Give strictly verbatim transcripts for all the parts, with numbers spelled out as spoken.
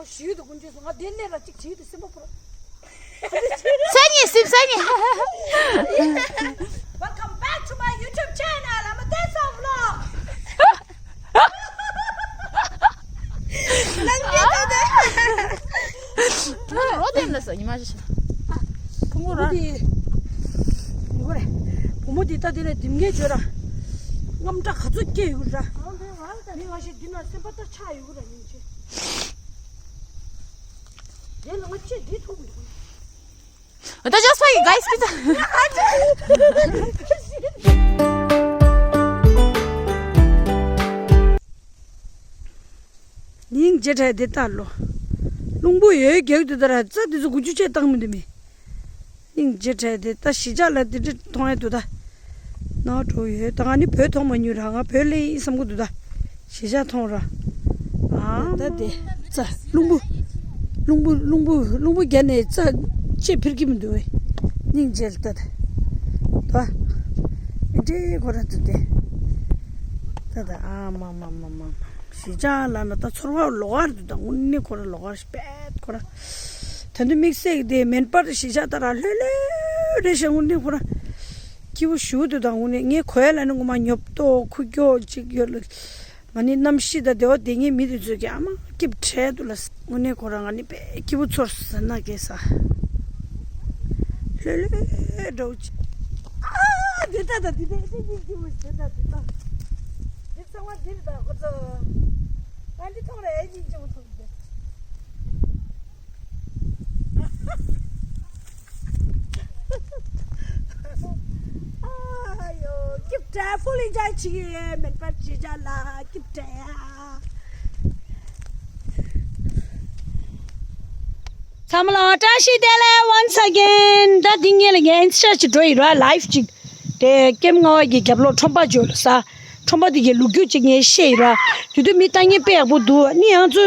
ཞུས་དུ་དཀོན་མཆོག་གསུམ། ང་དེ་ནས་ར་གཅིག་བྲིས་དུ་སེམས་པ་སྤོར། སང་ཉིན་སིམ་སང་ཉིན། Welcome back to my YouTube channel. I'm a dancer vlog. ནང་གི་ད་ད། རོ་དེ་ལ་ས་ཉི་མ་ཞིག་ཕུང་པོ་ར། དེ་ཡོད་རེད། བུ་མོ་དེ་ད་དེ་ལས་དེམ་ངེས་བྱོས་ར། རྔམ་སྐྲག་ག་ཚོད་སྐྱེས་ཡོད་ར། མི་ང་ཞིག་འདི་ན་སེམས་པ་ལྟར་ཆགས་ཡོད་ར་ཡིན་ཅི། དེ་ལ་ང་ཅི་འདི་ཐུག་མི་འདུག་ད་just for you guys, pizza. སྙིང་རྗེ་དྲགས་དེ་ལྟར་ལོ། རླུང་བུ་ཡོད་རྒྱག་དུས་ལྟར་རྩྭ་དེ་ཚོ་དགུ་བཅུ་ཆད་བཏང་མི་འདུག་མི། སྙིང་རྗེ་དྲགས་དེ་ད་གཞིས་ཆགས་ལ་དེ་འདྲ་མཐོང་ཡ་འདུག་ད། ནག་འགྲོ་ཡོད་ད། ང་ནི་བོད་མཐོང་མ་མྱོང་ར། ང་བོད་སླེབས་ཡིན་བསམ་གི་འདུག་ད། གཞིས་ཆགས་མཐོང་ར། ཨ་ད་དེ་རྩྭ་རླུང་བུ། རླུང་བུ་རླུང་བུ་རླུང་བུ་བརྒྱབ་ནས་རྩྭ་ལྕེ་འཕུར་གི་མི་འདུག་བས། སྙིང་རྗེ་ལ་ལྟ་ད། ད། ཨེ་འདྲའི་ཁོ་རང་ཚོ་དེ། ད་ད་ཨ་མ་མ་མ་མ་མ། གཞིས་ཆགས་ལ་ན་ད་ཚོར་བ་ལོགས་ཀར་འདུག་ད་དངོས་གནས་ཁོ་རང་ལོགས་ཀར་ཞིག་པད་ཁོ་རང་། ད་དུང་དམིགས་བསལ་གྱི་དེ་མེན་པར་གཞིས་ཆགས་ད་ར་ལྷོད་ལྷོད་རེད་ཤག་དངོས་གནས་ཁོ་རང་། སྐྱིད་པོ་ཞུ་འདུག་ད་དངོས་གནས་ངས་གོ་ཡ་ལ་ནི་ངོ་མ་ཉོབ་ཏོ་ཁུ་སྐྱོ་ཅིག་ཡོད་ལ། ང་ནི་གནམ་གཤིས་དང་སྡེ་བ་སྡེ་ངེས་མི་དེ་ཚོས་ཀྱང་ཨ་མ་སྐྱིད་པོ་དྲགས་འདུག་ལ། དངོས་གནས་ཁོ་རང་ང་ནི་དཔེ་སྐྱིད་པོ་ཚོར་ཟེར་ན་སྐད་ས། ལྷོད་ལྷོད་འགྲོ་ཅིག་ཨ་དེ་ལྟ་ད་དེ་དེ་དེ་དེ་སྐྱིད་པོ་ཟེར་ད་དེ་ལྟ། འདི་ཚང་མ་འདིར་ད་ཁོ་ཚོ། ཨ་འདི་མཐོང་རེ་ཨེ་ཅིག་སྐྱིད་པོ་ཐུག་འདི། ཨ་ཡོ། སྐྱིད་དྲགས། ཕུལ་ཨེན་ཇོའི་བྱེད་ཀྱི་ཡོད། མེན་པར་གཞིས་ཆགས་ལ་སྐྱིད་དྲགས་ཡ། ཚང་མ་ལ་བཀྲ་ཤིས་བདེ་ལེགས། once again ད་འདི་ངེད་ལ་ངས་ཨིན་སི་ཊ་ཅིག་འགྲོ་ཡི་ར། ལའིབ་ཅིག་དེ་ཀེམ་ལྔ་པ་གི་རྒྱབ་ལོགས་ཁྲོམ་པ་འཇོག་ལ་ས། ཁྲོམ་པ་དེ་གའི་ལོ་རྒྱུས་ཅིག་ངས་བཤད་ཡིན་ར། དེ་དུས་མི་ལྟ་མཁན་དཔེ་ཡག་པོ་འདུག་ཨ་ནི་ཡང་ཚོ།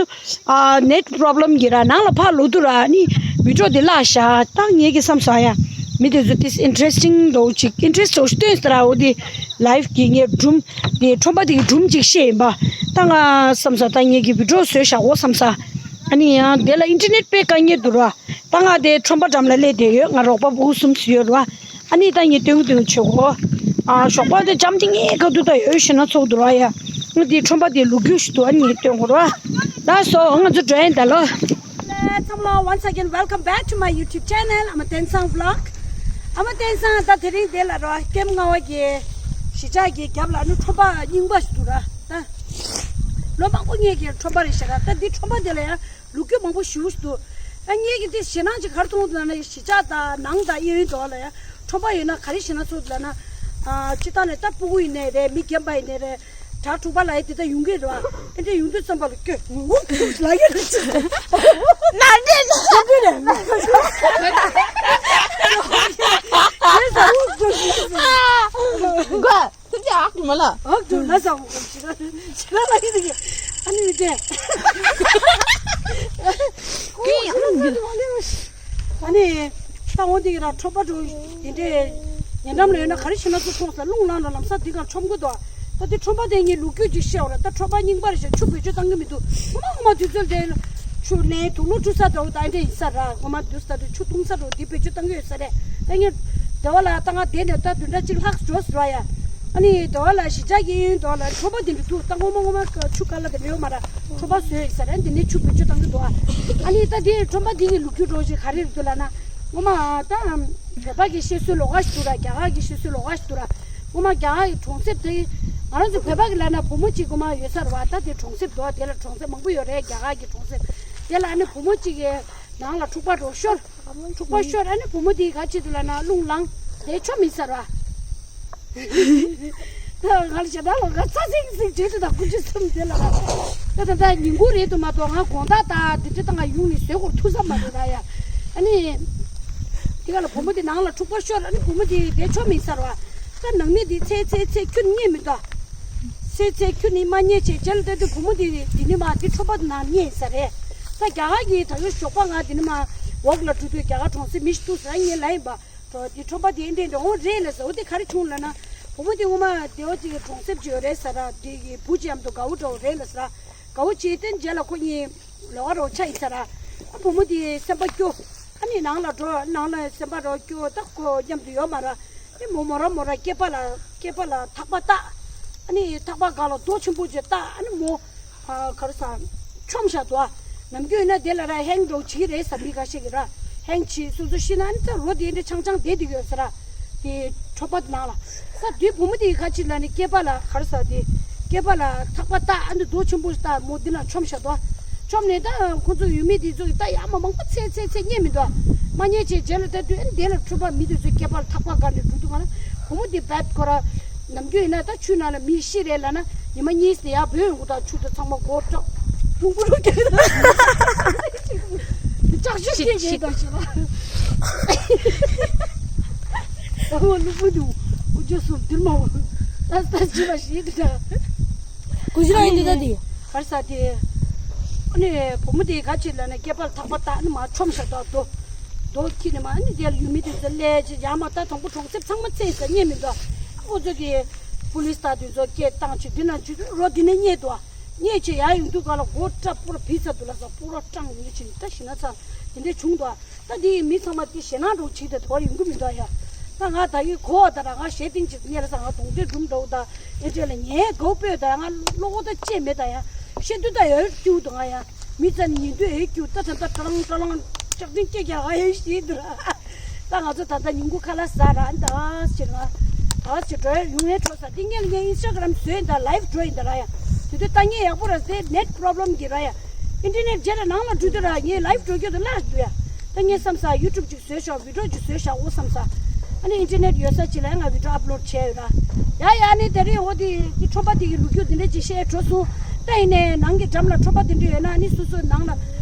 ཨ་ནེཊ་པོ་རོབ་ལེམ་གྱིས་ར་ནང་ལ་ཕར་ལོག་དུས་ར་ཨ་ནི་བི་ཌིའོ་དེ་བརླག་ཤག་ད་ངས་ཀྱི་བསམ་སོང་ཡ། མི་དེ་ཚོ་དེ་ཨིན་ཊེ་རེ་སི་ཊིང་འདྲ་བོ་ཅིག་ཨིན་ཊེ་རེ་སི་འདྲ་བོ་ཞིག་སྟོན་སོང་ར། འོ་དེ་ལའིབ་གི་ངས་སྒྲུང་དེ་ཁྲོམ་པ་དེ་གི་སྒྲུང་ཅིག་བཤད་ཡིན་པ། ད་ང་བསམ་སོང་ད་ངས་ཀྱི་བི་ཌིའོ་བཟོས་བཞག་གོ་བསམ་སོང་། ཨ་ནི་ཡང་དེ་ལ་ཨིན་ཊར་ནེཊ་དཔེ་དཀའ་ངལ་འདུག་ར། ད་ང་དེ་ཁྲོམ་པ་འགྲམ་ལ་སླེབས་བསྡད་ཡོད། ང་རོགས་པ་ཕྲུ་གུ་གསུམ་ཡོད་ར། ཨ་ནི་ད་ངས་སྟོན་གི་སྟོན་གི་བྱེད་གོ། ཨ་ཞོགས་པ་དེ་འཇམ་ཐིང་ངེ་ག་དུས་ད་ཡོད་ཞེ་ན་ཚོགས་འདུག་ར་ཡ། ང་དེ་ཁྲོམ་པ་དེ་ལོ་རྒྱུས་ཤིག་འདུག་ཨ་ནི་ངས་སྟོན་གོ་ར། ལགས་སོ་ང་ཚོ་འགྲོ་ཡིན་ད་ལོ། ཚང་མ་ལ་once again welcome back to my YouTube channel. I'm a Tensang vlog. I'm a Tensang. ད་དེ་རིང་དེ་ལ་ར་ཀེམ་ལྔ་པ་གི་གཞིས་ཆགས་ཀྱི་རྒྱབ་ལ་ནི་ཁྲོམ་པ་རྙིང་པ་ཞིག་འདུག་ར། ད་ལོ་མང་པོ་ངེད་ཀྱི་ཁྲོམ་པ་རེད་ཤག་ར། ད་འདི་ཁྲོམ་པ་དེ་ལ་ཡང་ལོ་རྒྱུས་མང་པོ་ཞེ་པོ་ཞིག་འདུག་ཨ་ངེད་ཀྱི་འདི་ཞེད་སྣང་ཅིག་ག་རེ་མཐོང་འདུག་ལབ་ན་གཞིས་ཆགས་དང་ནང་དང་གཡས་གཡོན་དུ་ལ་ཡང་ཁྲོམ་པ་ཡོད་ན་ག་རེ་ཞེད་སྣང་ཚོར་འདུག་ལབ་ན། ཨ་སྤྱིར་བཏང་ནས་ད་སྤུ་གུ་ཡིན་ནའི་རེད། མི་རྒན་པ་ཡིན་ནའི་རེད། དྲ་དྲུག་པ་ལ་ཡ་དེ་ད་ཡོང་གི་རེད་བ། ཨེ་འདྲ་ཡོང་དུས་ཙམ་པ་ལ་སྐྱོ་ངུ་ལ་ཡ་རེད་ཅི། ན་འདྲེ་ན་འདྲེ་རེད། ང་ཐུགས་རྗེ་ཨག་མ་ལ། ཨག་ཏུ་ལ་ས་འོ་ཞི་ར་ཞི་ར་ལ་ཡི་དེ་ཨ་ནི་དེ། ཨ་ནི། ད་འོ་འདི་གི་ར་ཁྲོམ་པ་འགྲོ་དེ་འདྲའི་ཉེ་འགྲམ་ལ་ཡོད་ན་ག་རེ་ཞེད་སྣང་ཚོར་མཐོང་ས། རླུང་ལངས་ལ་ལམ་སང་འདི་གར་ཁྲོམ་དགོས་དོ། ད་འདི་ཁྲོམ་པ་དེ་ངས་ལོ་རྒྱུས་ཅིག་བཤད་འོ་ར། ད་ཁྲོམ་པ་རྙིང་པ་རེད་ཤག་ཆུ་བེད་སྤྱོད་བཏང་གི་མི་འདུག་ངོ་མ་ངོ་མ་དུས་ཚོད་དེ་ཆུ་ལེན་དུག་སློག་བཀྲུ་ས་འདྲ་བོ་ད་འདྲ་ཡིན་ས་ར། ངོ་མ་དུས་ས་འདྲ་ཆུ་བཏུང་ས་འདྲ་བོ་འདི་བེད་སྤྱོད་བཏང་གི་ཡོད་ས་རེད། ད་ངས་སྡེ་བ་ལ་ད་ང་བསྡད་ནས་ད་བདུན་ཕྲག་གཅིག་ལྷག་འགྲོ་ཟེར་བ་ཡ། ཨ་ནི་སྡེ་བ་ལ་གཞིས་ཆགས་ཀྱི་གཡས་གཡོན་སྡེ་བ་ལ་ཁྲོམ་པ་འདི་འདྲ་འདུག་ད་ངོ་མ་ངོ་མ་ཆུ་ཁ་ལ་དེ་འདྲ་ཡོད་མ་ར། ཁྲོམ་པ་བཟོས་ཡོད་ས་རེད། འདི་ནས་ཆུ་བེད་སྤྱོད་བཏང་གི་འདུག་ཨ་ནི་ད་འདི་ཁྲོམ་པ་འདི་གི་ལོ་རྒྱུས་འདྲ་བོ་ཞིག་ག་རེ་རེད་འདུག་ལབ་ན། ངོ་མ་ད་བོད་པ་གི་བཤད་སྲོལ་ལོགས་ཀ་ཞིག་འདུག་ར། རྒྱ་གར་གི་བཤད་སྲོལ་ལོགས་ཀ་ཞིག་འདུག་ར། ངོ་མ་རྒྱ་གར་གི་གྲོང་གསེབ་དེ། ང་རང་ཚོ་བོད་པ་གི་ལབ་ན་བུ་མོ་གཅིག་ངོ་མ་ཡོད་ས་རེད་བ། ད་དེ་གྲོང་གསེབ་འདུག་དེ་ལ་གྲོང་གསེབ་མང་པོ་ཡོད་རེད། རྒྱ་གར་གི་གྲོང་གསེབ་དེ་ལ་ཨ་ནི་བུ་མོ་གཅིག་གི་ནང་ལ་འཁྲུག་པ་འགྲོ་ཤོར། འཁྲུག་པ་ཤོར། ཨ་ནི་བུ་མོ་དེ་ག་བྱེད་འདུག་ལབ་ན་རླུང་ལངས། དེ་ཆོ་མིན་ས་རེད་བ། ད་ང་ལ་ཞེ་དྲག་ལོ་ང་ཚ་ཚིག་ཚིག་བྲིས་ཏེ་དང་ཀུན་སྤྱོད་སེམས་དེ་ལ་ད་ད་ད་ཉིན་གུང་རེད་འདུག་མ་གཏོགས་ང་དགོང་དག་ད་དེ་འདྲ་ད་ང་ཡོང་ནས་ཟས་གོར་ཐུག་ས་མ་རེད་ད་ཡ། ཨ་ནི་དེ་ག་ལ་བུ་མོ་དེ་ནང་ལ་འཁྲུག་པ་ཤོར། ཨ་ནི་བུ་མོ་དེ་དེ་ཆོ་མིན་ས་རེད་བ། ད་ནང་མི་དེ་ཚེ་ཚེ་ཚེ་ཁྱོད་རྙེད་མི་འདུག་ཚེ་ཚེ་ཁྱོད་ནི་མ་རྙེད་ཆེ་རྗེས་ལ་ལྟ་དུས་བུ་མོ་དེ་དེ་ནི་མ་དེ་ཁྲོམ་པ་དེ་ནང་རྙེད་ས་རེད། ད་རྒྱ་གར་གྱི་ད་ཡོད་ཞོགས་པ་ང་དེ་ནི་མ་འོག་ལ་འགྲོ་དུས་རྒྱ་གར་གྲོང་གསེབ་མི་ཞིག་འདུག་ས་ངས་ལབ་ཡིན་པ། དོ་དེ་ཁྲོམ་པ་དེ་འདྲས་འདྲ་འོང་རེད་ལ་ཟེར། འོ་དེ་ག་རེ་བྱུང་ལབ་ན། བུ་མོ་དེ་ངོ་མ་སྡེ་བ་གཅིག་གི་གྲོང་གསེབ་ཅིག་ཡོད་རེད་ཟེར་ར། དེ་གི་བུ་ཅིག་མཉམ་དུ་དགའ་བོ་འདྲ་བོ་རེད་ལ་ཟེར་ར། དགའ་བོ་བྱས་ཏེ་རྗེས་ལ་ཁོ་གཉིས་ ལོག་རོགས་ཆ་ཡིན་ས་ར། ཨ་བུ་མོ་དེ་སེམས་པ་སྐྱོ། ཨ་ནི་ནང་ལ་འགྲོ། ནང་ལ་སེམས་པ་རོགས་སྐྱོ། ད་ཁོ་མཉམ་དུ་ཡོད་མ་ར། ཨ་མོ་མོ་ར་མོ་ར་སྐེད་པ་ལ་སྐེད་པ་ལ་ཐག་པ་བཏགས། ཨ་ནི་ཐག་པ་སྒང་ལ་རྡོ་ཆེན་པོ་ཅིག་བཏགས། ཨ་ནི་མོ་ཨ་ག་རེ་ཟ། མཆོངས་བཞག་འདུག་ནམ་རྒྱུན་ཡིན་ན་དེ་ལ་ར་ཧེང་འགྲོ་བྱེད་ཀྱི་རེད་ཟེར། མི་ཁ་ཤས་ཀྱིས་ར་ཧེང་བྱེད། སོ་སོ་ཤི་ན་ཨ་ནི་ད་རོ་དེ་འདྲ་ཆང་ཆང་བསྡད་དེ་ཡོད་ཟེར་ར། དེ་ཁྲོམ་པ་ནང་ལ། ས་དེ་བུ་མོ་དེ་ག་ཅིག་ལ་ནི་སྐེད་པ་ལ་ག་རེ་ཟ། དེ་སྐེད་པ་ལ་ཐག་པ་བཏགས། ཨ་ནི་རྡོ་ཆེན་པོ་ཞིག་བཏགས། མོ་འདི་ན་མཆོངས་བཞག་འདུག་མཆོངས་ནས་ད་ཁོ་ཚོ་ཡུལ་མི་དེ་ཚོ་གིས་ད་ཡ་མ་མང་པོ་འཚོལ་འཚོལ་འཚོལ་རྙེད་མི་འདུག་མ་རྙེད་བྱས་རྗེས་ལ་ད་དུས་ཨ་ནི་དེ་ལ་ཁྲོམ་པ་མི་དེ་ཚོ་སྐེད་པ་ལ་ཐག་པ་བཀལ་ནས་འགྲོ་འདུག་ག་ལ། བུ་མོ་དེ་བད་ཁོ་ར་ནམ་རྒྱུན་ཡིན་ན་ད་ཆུ་ནང་ལ་མི་ཤི་རེད་ལབ་ན་ཉི་མ་གཉིས་ཙམ་ཡར་བུད་ཡོང་གི་འདུག་ཆུ་དེ་ཚང་མ་སྒོ་བཀྲག་ཐུང་པོ་རུ་སྐྱེས་འདུག་ལྕགས་ཆུ་སྐྱེས་ཀྱི་འདུག་ཞེས་ལ། ཨོ་ལུ་བུ་དུ་ཀུ་ཅོ་སུ་དིར་མ་འོ། ད་ད་ཅི་ལ་ཞིག་འདུག་ཀུ་ཅོ་ཡིན་འདུག་ད་དེ། གར་ས་དེ། ཨ་ནི་བུ་མོ་དེ་ག་ཅིག་ལབ་ན་སྐེད་པར་ཐག་པ་བཏགས་ནི་མ་མཆོངས་བཞག་འདུག་རྡོ་རྡོ་ཁྱེར་ནི་མ། ཨ་ནི་དེ་ལ་ཡུལ་མི་དེ་ཚོ་སླེབས་བྱས་ཡར་མར་ད་དང་པོ་གྲོང་གསེབ་ཚང་མ་འཚོལ་ས་རྙེད་མི་འདུག་ཁོ་ཚོ་གིས་པུ་ལིས་དང་དེ་ཚོ་སྐད་བཏང་བྱས་འདི་ན་འཇུ་རོ་འདི་ནས་རྙེད་འདུག་རྙེད་བྱས་ཡར་ཡོང་དུས་ག་ལ་སྒོ་བཀྲག་པོ་ར་བིས་ཚར་འདུག་ལ་ས་པོ་ར་སྐྲངས་ཡོད་ཅིང་ད་ཞེ་ན་ཚ་དེ་འདྲས་བྱུང་འདུག་ད་འདི་ཡི་མི་ཚང་མ་དེ་ཞེད་སྣང་འདྲ་བྱེད་དེ་དོར་ཡོང་གི་མི་འདུག་ཡ། ད་ང་ད་ཡི་གོ་བ་ད་ར་ང་ཞེ་གཏིང་ཅིག་ཉེ་ལ་ས་ང་གདོང་འདྲེ་སྒྲུམ་འདྲ་བོ་ད་ཨེ་འདྲས་ལ་ཉལ་དགོས་པོས་ད་ང་བློ་ཁོག་ད་ཅེས་མེད་ད་ཡ། ཤེས་འདུག་ད་ཡར་སྐྱུག་འདུག་ང་ཡ། མི་ཚ་ནི་ཉིན་དུ་ཨེ་སྐྱུག་ད་ད་ད་ཀྲ་ལང་ཀྲ་ལང་ལྕགས་ཀྲིན་སྐྱེ་རྒྱ་ང་ཡ་ཤེས་འདུག་ར། ད་ང་ཚོ་ད་ལྟ་ཉིན་གུང་ཁ་ལག་ཟ་ར། ཨ་ནི་ད་ཕྱིར་ང་ད་ཕྱིར་འགྲོ་ཡ་ཡོང་ཡ་འགྲོ་ས་དེ་ངས་ངས་ཨིན་སི་ཊ་གྷ་རམ་བཟོས་ཡིན་ད། ལའིབ་འགྲོ་ཡིན་ད་ར་ཡ། དེ་དུས་ལྟ་ངས་ཡག་པོ་ར་ཟེར་ནེཊ་པོ་རོབ་ལེམ་གི་ར་ཡ། ཨིན་ཊར་ནེཊ་རྗེས་ལ་ནང་ལ་འགྲོ་དུས་ར་ངས་ལའིབ་འགྲོ་རྒྱུ་དུ་ལ་འདུག་ཡ། ད་ངས་བསམ་ས་ཡུ་ཊུབ་ཅིག་བཟོས་ཤག་བི་ཌིའོ་ཅིག་བཟོས་ཤག་འོ་བསམ་ས། ཨ་ནི་ཨིན་ཊར་ནེཊ་ཡོད་ས་ཅིག་ལ་ང་བི་ཌིའོ་ཨབ་ལོཌ་བྱས་ཡོད་ར། ཡ་ཡ། ཨ་ནི་དེ་རིང་འོ་དེ་དེ་ཁྲོམ་པ་དེ་གི་ལོ་རྒྱུས་དེ་འདྲ་ཅིག་བཤད་འགྲོ་སོང་། ད་ཡིན་ནའི་ནང་གི་འགྲམ་ལ་ཁྲོམ་པ་དེ་འདྲ་ཡོད་ན་ཨ་ནི་སོ་སོའི་ནང་ལ་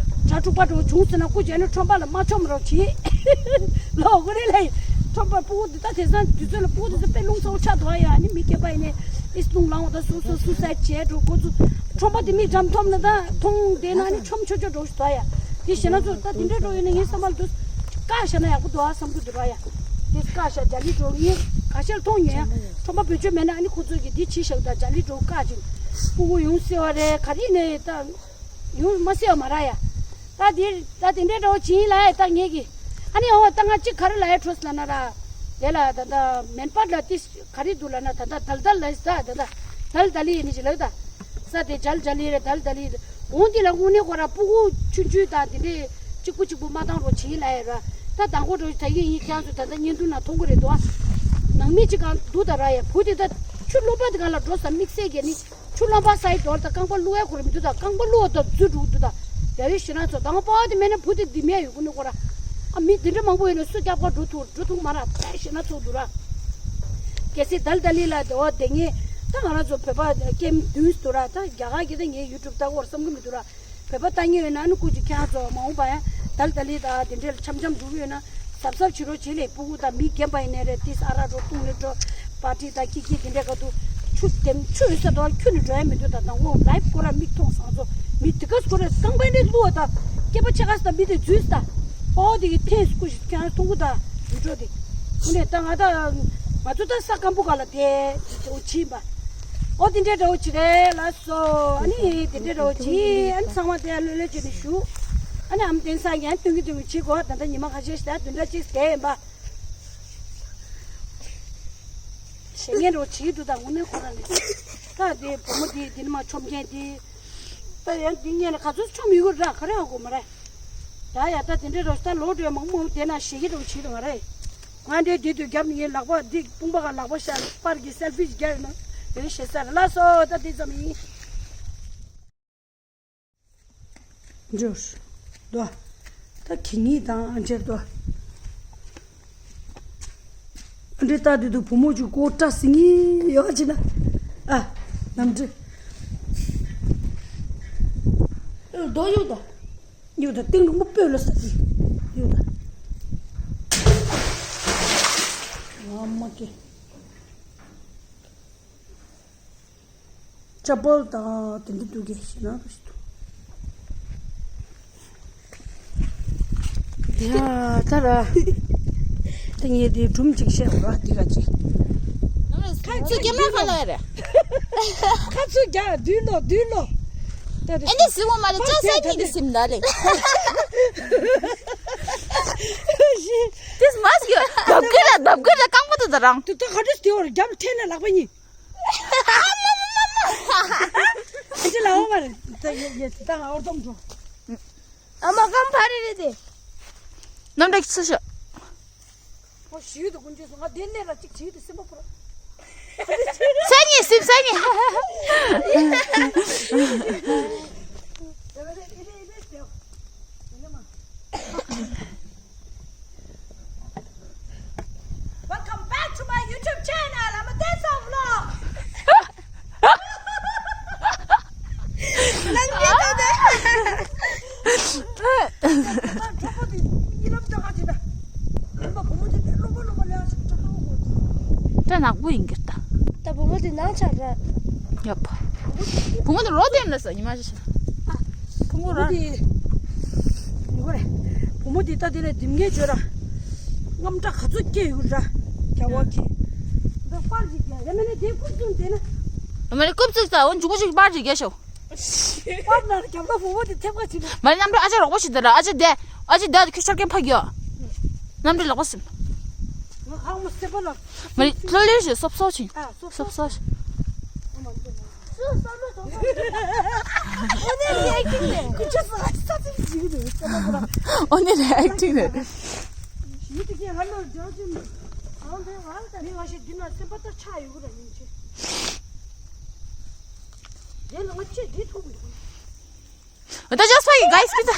གྲྭ་ཕྲུག་པ་འགྲོ་བྱུང་ཟེར་ན་སྐུ་མཁྱེན་ནི་ཁྲོམ་པ་ལ་མ་མཆོངས་རོགས་གྱིས། ལོ་གོ་རེ་ལ་ཡིན། ཁྲོམ་པ་སྤུ་གུ་འདི་ད་དེང་སང་དུས་ཚོད་ལ་སྤུ་གུ་དེ་ཚོ་དཔེ་རླུང་ཚ་བོ་ཆགས་འདུག་ཨ་ཡ། ཨ་ནི་མི་སྐྱེས་པ་ཡིན་ནའི་ཨིས་རླུང་ལངས་འོ་ད་སོ་སོ་སུ་སའིཌ་བྱས་འགྲོ་འགོ་ཚུགས། ཁྲོམ་པ་དེ་མིག་འགྲམ་མཐོང་ན་ད་མཐོང་བསྡད་ན་ཨ་ནི་མཆོངས་ཆོག་ཆོག་འགྲོ་ཞིག་འདུག་ཨ་ཡ། དེ་ཞེ་ན་ཚོ་ད་དེ་འདྲ་འགྲོ་ཡོད་ན་ངའི་བསམ་པ་ལ་འདུག་བཀག་བཞག་ན་ཡག་པོ་འདུག་ཨ་བསམ་གྱི་འདུག་ར་ཡ། དེ་བཀག་བཞག་ཇ་ལི་འགྲོ་ངས་ཁ་ཤས་མཐོང་ཉོན་ཡ། ཁྲོམ་པ་བེད་སྤྱོད་མེད་ན་ཨ་ནི་ཁོ་ཚོ་གིས་འདི་བྱས་བཞག་ད་ཇ་ལི་འགྲོ་བཀག་ཅིང་། སྤུ་གུ་ཡོང་སྲིད་པ་རེད། ག་རེ་ནས་ད་ཡོང་མ་སྲིད་པ་མ་ར་ཡ། ད་འདི་ད་དེ་འདྲའི་འདྲ་བོ་བྱིན་ལ་ཡ་ད་ངས་གི། ཨ་ནི་འོ་ད་ང་གཅིག་ག་རེ་ལ་ཡ་འཕྲོ་སི་ལ་ན་ར། དེ་ལ་ད་ད་མེན་པར་ལ་ཏིས་ག་རེ་འདུག་ལ་ན་ད་ད་དལ་དལ་ལ་ཡ་ད་ད་ད་དལ་དལ་ཡིན་ནི་ཅི་ལ་ད། ས་དེ་ཇལ་ཇལ་ཡིན་རེད། དལ་དལ་ཡིན་རེད། འོང་འདི་ལ་དངོས་གནས་ཁོ་ར་སྤུ་གུ་ཆུང་ཆུང་དང་དེ་འདྲས་གཅིག་པུ་གཅིག་པུ་མ་བཏང་རོགས་བྱེད་ལ་ཡ་ར། ད་དང་པོ་འགྲོ་ད་ཡིན་ཡིན་ཁྱེད་ཚོ་ད་ལྟ་བརྙན་ཐུང་ནང་མཐོང་གི་རེད་དོ། ནང་མི་གཅིག་གང་འདུག་ད་ར་ཡ་བུ་དེ་ད་ཆུ་རློན་པ་དེ་གང་ལ་འགྲོ་ས་དམིགས་བསལ་གྱི་ནི་ཆུ་རློན་པ་སའི་འགྲོ་ད་རྐང་པ་བླུག་ཡ་ཁོ་ར་མི་འདུག་ད་རྐང་པ་བླུག་ད་འཛུལ་འགྲོ་འདུག་ད་ཡ་ཡོད་ཤི་ན་ཚོ་དང་པོ་དེ་མེད་ན་བུ་དེ་འདི་མེད་ཡོད་ཁོ་ནི་ཁོ་ར། ཨ་མི་དེ་འདྲ་མང་པོ་ཡོད་ན་སུ་རྒྱབ་ཁ་འགྲོ་ཐུབ་འགྲོ་ཐུབ་མ་ར་ད་ཡ་ཤི་ན་ཚོ་འདུག་ར། གལ་སྲིད་དལ་དལ་ལི་ལ་དེ་བ་དེ་ངས་ད་ང་རང་ཚོ་བོད་པ་ཀེམ་བདུན་སུ་ར་ད་རྒྱ་གར་གྱི་ད་ངའི་ཡུ་ཊུབ་ལྟ་བོར་བསམ་གི་མི་འདུག་ར། བོད་པ་ལྟ་ཉེ་ཡོད་ན་ཨ་ནི་སྐུ་མཁྱེན་ཁྱེད་རང་ཚོ་མ་འོངས་པ་ཡང་དལ་དལ་ལི་ད་དེ་འདྲའི་འཆམ་འཆམ་འགྲོ་གི་ཡོད་ན་གཟབ་གཟབ་བྱེད་རོགས་བྱེད་ལེ། སྤུ་གུ་དང་མི་རྒན་པ་ཡིན་ནའི་རེད། ཏིས་ཨ་ར་འགྲོ་བཏུང་ནས་འགྲོ་པར་ཊི་དང་ཀི་ཀི་དེ་འདྲའི་ག་དུ་ཆུ་དེམ་ཆུ་ཡོད་ས་དོ་ཁྱོད་ནི་འགྲོ་ཡ་མི་འདུག་ད་དང་པོ་ལའིབ་ཁོ་ར་མིག་མཐོང་སང་ཚོ་མི་དེ་ག་སྐོར་ར་རྐང་པ་འདྲའི་བླུག་བ་ད་སྐེད་པ་ཕྱེད་ཀ་ས་ད་མི་དེ་འཛུལ་ས་ད། ཨོ་དེ་གི་ཐེངས་སུ་སྐུ་ཞིག་ཁྱེད་རང་མཐོང་གི་ད་ཡུ་ཊུབ་དེ། དེ་ནས་ད་ང་ད་ང་ཚོ་ད་ས་སྐམ་པོ་ག་ལ་དེ་དེ་འོ་ཕྱིན་པ། ཨོ་དེ་འདྲའི་འདྲ་བོ་ཅིག་རེད་ལགས་སོ། ཨ་ནི་དེ་འདྲའི་འདྲ་བོ་ཅིག་ཨ་ནི་ཚང་མ་དེ་ལྷོད་ལྷོད་བྱས་ནས་བཞུགས། ཨ་ནི་ཨམ་བསྟན་ས་ཡང་སྟོན་གི་སྟོན་གི་བྱེད་དགོས། ད་ལྟ་ཉི་མ་ཁ་ཤས་ཤིག་ད་བདུན་ཕྲག་གཅིག་བསྡད་ཡིན་པ། ཞེ་ངན་འདྲ་བོ་བྱེད་ཀྱི་འདུག་ད་དངོས་གནས་ཁོ་རང་ནས་ད་དེ་བུ་མོ་དེ་དེ་ནི་མ་ཆོམ་མཁན་དེ། ད་ཡང་འདི་ངས་ནི་ག་ཚོད་ཆོམ་ཡོད་གི་ར་ག་རེ་ཧ་གོ་མ་རེད། ད་ཡ་ད་དེ་འདྲའི་རོ་ད་ལོ་འགྲོ་ཡ་མང་པོ་མང་པོ་དེ་ན་ཞེ་གི་རོ་བྱེད་དུ་ང་རེད། ང་འདྲའི་དེ་དུས་རྒྱབ་ནས་ངའི་ལག་པ་འདི་དཔུང་པ་ག་ལག་པ་ཤར་པར་གྱི་སེལ་ཕི་ཞིག་རྒྱག་ཡོད་ན་དེ་ནི་ཞེ་ས་རེད་ལགས་སོ། ད་དེ་ཙམ་ཡིན། འབྱོར། དོ། ད་ཁྱེད་གཉིས་དང་ཨ་འབྱོར་དོ། ཨ་འདྲེ་ལྟ་དུས་དུ་བུ་མོ་ཅིག་ཀོ་ཏྲ་སི་ངི་ཡོད་ཅི་ན། ཨ། ནམ་འདྲེ། རྡོ་ཡོད་དོ། ཡོད་དོ་སྟེང་རུ་མོ་སྤོས་ལ་ས་ཡོད་དོ། ང་མ་ཀེ། ཅ་པལ་དང་དེ་འདྲ་འདུག་གས་ཞེ་ན་རུ་ཞིག་འདུག་ཡ་ད་ར། ད་ངས་དེ་སྒྲུང་གཅིག་བཤད་པ་ར་འདི་ག་ཅིག་ཁ་ཚུ་རྒྱ་མ་ཁ་ལ་རེད། ཁ་ཚུ་རྒྱ་བདུན་ལོ་བདུན་ལོ། ད་ ཨེ་འདི་སིམ་མ་རེད། ཅག་ས་གཉིས་འདི་སིམ་ད་ལེ། དེས་མ་སི་ཡོད། ལྡབ་ཀི་ར་ལྡབ་ཀི་ར་རྐང་པ་དུ་ད་རང་། དུ་ད་ག་དུས་དེ་བར་རྒྱབ་ལ་འཐེན་ན་ལག་པ་གཉིས། ཨ་ཅེ་ལ་འོ་མ་རེད། ད་ཡེ་ཡེ་ད་ང་འོར་དོམ་འགྲོ། ཨ་མ་རྐང་ཕ་རེ་རེད་དེ། གནམ་གྲགས་ཚུ་ཤོག་ཨོ་ཞིའུ་དུ་ཀུན་སྤྱོད་སོང་། ང་དེ་ནས་ལ་གཅིག་བྱིའུ་དུ་སེམས་པ་ཕོར། ས་གཉིས་སིམ་ས་གཉིས། Welcome back to my YouTube channel. I'm a dancer vlog. ལན་གྱི་ད་ད། གྲོགས་པོ་དེ་གཉིད་ལམ་ལྟ་ག་བྱེད་པ། ཡིན་པ་བུ་མོ་དེ་དེ་རློན་པ་རློན་པ་ལས་ཞིག་ལྟ་ག་འོ་དེ། ད་ནག་པོ་ཡིན་གྱི་ད། ད་བུ་མོ་དེ་ནང་ཆགས་ར། ཡོད་པ། བུ་མོ་དེ་རོ་དེ་ལ་ས་ཉི་མ་ཞིག་ཤ། ཨ། ཕུང་པོ་ར། བུ་མོ་དེ་ཡོད་རེད། བུ་མོ་དེ་ད་དེ་ལས་དེམ་གྱི་བརྗོད་ར། རྔམ་སྐྲག་ག་ཚོད་སྐྱེས་ཡོད་ར། རྒྱ་བ་གི། ད་པར་ཅིག་རྒྱག་ཡ་མེད་ན་དེ་རྐུབ་བཙུགས་བསྡད་ན། མ་རེད་རྐུབ་བཙུགས་ད་འོ་མཇུག་མ་ཅིག་པར་ཅིག་རྒྱག་ཤོག་པར་ན་རྒྱབ་ལ་བུ་མོ་དེ་ཐེབས་ཀ་ཅིག་ན། མ་རེད་མཉམ་དུ་ཨ་ཅག་རོགས་པ་ཞིག་དེ་ལ་ཨ་ཅག་དེ། ཨ་ཅག་དེ་ཁྱོད་ཆར་སྐྱེམས་ཕ་གི་ཡོད། མཉམ་དུ་ལག་པ་སིམ། ང་ཧང་མོ་སེ་པ་ལ། མ་རེད་ལྷོད་ལྷོད་ཞིག་སོབ་སོབ་ཅིག་ཨ་སོབ་སོབ་སོབ་སོབ་ཅིག་སོ་སོ་ལོ་དོ། ཨོ་ནེ་རེ་ཨེག་ཊིང་རེད། ཀུ་ཅོ་ས་ས་ཚིག་ཅིག་རེད་ས་ལ་ཁོ་ར། ཨོ་ནེ་རེ་ཨེག་ཊིང་རེད། ཡིད་དུ་སྐྱེ་ཧ་ལོ་ཇོ་ཅིན། ཨང་དེ་ང་ད་ནི་ང་ཞིག་འདི་ན་སེམས་པ་ད་ཆགས་ཡོད་ར་ཡིན་ཆེ། དེ་ལ་ང་ཅེ་འདི་ཐུག་འདུག་ད་ཅོག་སོ་ཡི་གའི་སི་ཀི་ད།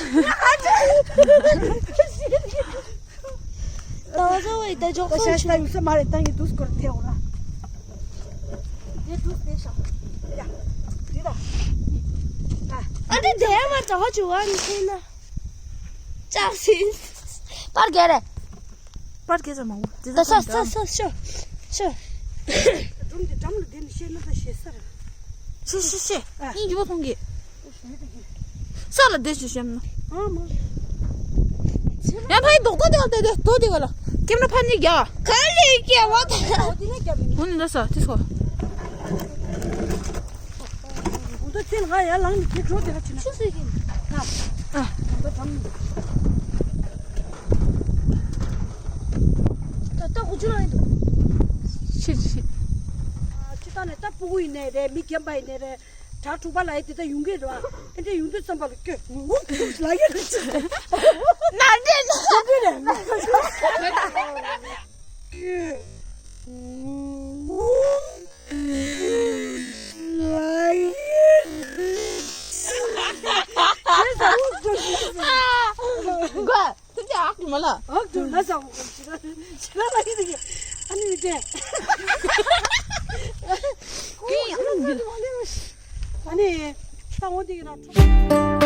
ད་ཅོག་སོ་ཡི་ད་ཅོག་སོ་ཡི་ད་ཡུག་ས་མ་རེད། ད་ཡི་དུས་སྐོར་ཐེ་འོ་ར། དེ་དུས་དེ་ཤ། ཡ། དེ་ད། ཨ། ཨ་འདི་དེ་མ་ད་ཅོག་བ་ནི་ཐེ་ན། ཅག་སི། པར་གེ་རེད། པར་གེ་ས་མང་བོ། དེ་ད་ས་ས་ས་ཤོ། ཤོ། སྒྲུང་དེ་འགྲམ་ལ་བསྡད་ནས་བཤད་ན་ད་ཞེ་ས་རེད། ཤེ་ཤེ་ཤེ། ཨ། སྙིང་རྗེ་པོ་མཐོང་གི། ས་ལ་བསྡད་ཤོག་ཤེ་ན། ཨ་མ། ཡང་ཕ་ཡི་རྡོག་རྡོག་དེ་ལ་བསྡད་རྡོག་དེ་ག་ལ། སྐེམ་ན་ཕ་ནི་རྒྱ། ག་ལེ་རྒྱ་བ་ད། འོ་དེ་ནས་རྒྱ་བ་ནི། འོ་ནི་ལ་ས་དེ་སོ། འོ་ད་ཚེ་ལ་ང་ཡར་ལངས་ནས་དེ་འགྲོ་དེ་ཧ་ཆི་ན། ཆུ་སྲིད་ཀྱི། ཨ། ཨ། འོ་ད་འགྲམ་ནས། ད་ད་ཁུ་ཆུ་ལ་ཡིན་འདུག་ཤི་ཤི། ཨ། ཅི་ད་ནས་ད་སྤུ་གུ་ཡིན་ནའི་རེད། མི་རྒན་པ་ཡིན་ནའི་རེད། བྲག་དྲུག་པ་ལ་ཡི་དེ་ད་ཡོང་གི་རེད་བ། ཨེ་འདྲ་ཡོང་དུས་ཙམ་པ་ལ་སྐྱོ། ངུ་ངུ་ལ་ཡི་རེད་ཅི། ན་འདྲེ་ན། ན་འདྲེ་རེད། ཐུབ་ཀྱི་ཨག་ཏུ་མ་ལ། ཨག་ཏུ་ལ་ཟ་འོ་གམ་ཅི་ལ་ཅི་ལ་ལ་ཡི་དེ་གི་ཨ་ནི་མི་དྲན། ཨ་ནི་ད་འོ་དེ་གི་ན།